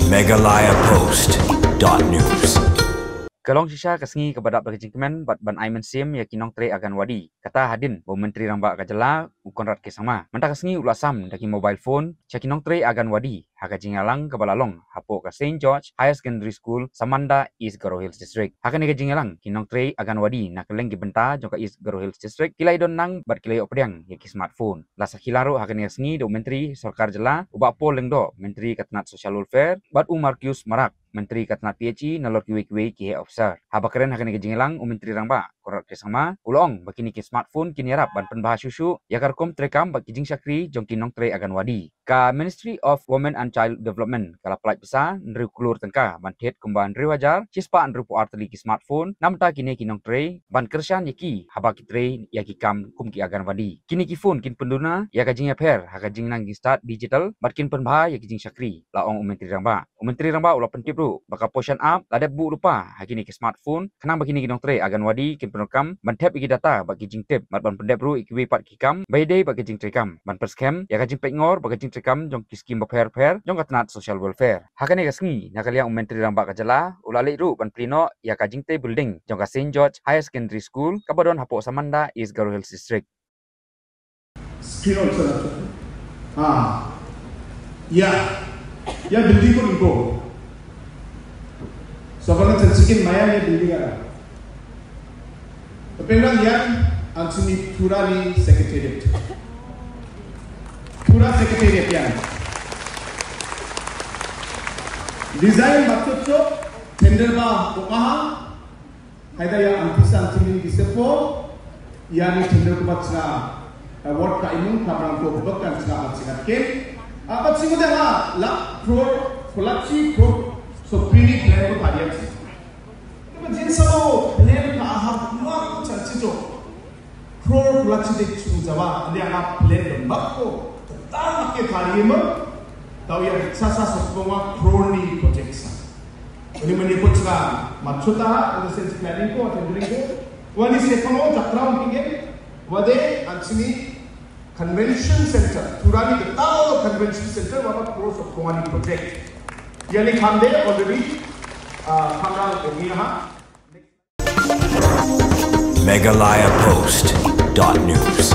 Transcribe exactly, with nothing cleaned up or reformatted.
Meghalaya Post dot news. Ka long shisha ka sngi kaba dap da ka jingkmen bad ban ai mynsiem ïa ki nongtrei Anganwadi. Kata hadien ba u Myntri Rangbah ka jylla u Conrad K Sangma mynta ka sngi u la sam da ki mobile phone sha ki nongtrei Anganwadi ha ka jingïalang kaba la long hapoh ka Saint George Higher Secondary School, Samanda, East Garo Hills District. Ha kane ka jingïalang ki nongtrei Anganwadi na kylleng ki bynta jong ka East Garo Hills District ki la ïadon nang bad ki la ïoh pdiang ïa ki smartphone. La sakhi lang ruh ha kane ka sngi da u Myntri Sorkar Jylla u Bah Paul Lyngdoh, Myntri ka tnat Social Welfare, bad u Marcuise Marak, Myntri ka tnat P H E, nalor kiwei kiwei ki heh officer. Haba kren ha kane ka jingïalang u Myntri Rangbah Conrad K Sangma u la ong ba kine ki smartphone kin ïarap ban pynbha shuh shuh ïa ka rukom treikam bad ki jingshakri jong ki nongtrei Anganwadi. Ka Ministry of Women and Child Development ka la pynlait pisa hynriew klur tyngka ban thied kumba hynriew hajar shispah hynriewphew ar tylli ki smartphone na bynta kine ki nongtrei ban kyrshan ïa ki haba ki trei ïa ki kam kum ki Anganwadi. Kine ki phone kin pynduna ïa ka jingïapher ha ka jingnang jingstad digital bad kin pynbha ïa ki jingshakri, la ong u Myntri Rangbah. U Myntri Rangbah u la pyntip ruh ba ka Poshan App la dep buh lypa ha kine ki smartphone khnang ba kine ki nongtrei Anganwadi kin pyndonkam ban thep ïa ki data bad ki jingtip bad ban pyndep ruh ïa kiwei pat ki kam ba ïadei bad ka jingtreikam ban pynskhem ïa ka jingpeitngor bad ka jingtreikam jong ki skim bapher bapher jong ka tnat Social Welfare. Ha kane ka sngi na ka liang u Myntri Rangbah ka jylla u la leit ruh ban plie noh ïa ka jingtei building jong ka Saint George Higher Secondary School kaba don hapoh Samanda, East Garo Hills District. Screen also not showing. Ah. Yeah. Yeah, building ko improve. So, kalau chan chicken maya ni building ada. Tapi orang lihat, ansini pura ni secretariat. Pura secretariat ya. Design matut so, tender ba, ko aha, Haida ya antisan tingin di sepo, ya ni tender ko bat sna, eh, award ka imung ka brang ko bekan sna bat sna ken. Apat singo dah ha, la crore, kolachi crore, so pini plan ko tarian si. Tapi jin sabo plan ka aha, dua ko chan chicho. Crore kolachi de chung jawa, dia ka plan de bak ko, tang ke tarian mo, tau ya sasa sosbonga crore ni project sa. Ini mani ko chra, machota, ada sense planning ko, tendering ko. Wani se pamo, jakra tingin. Wade, ansini convention center. Turani the town convention center, wapa pro so pongani project. Yani kham de already, uh, kham na ko ni ha. Meghalaya Post dot news.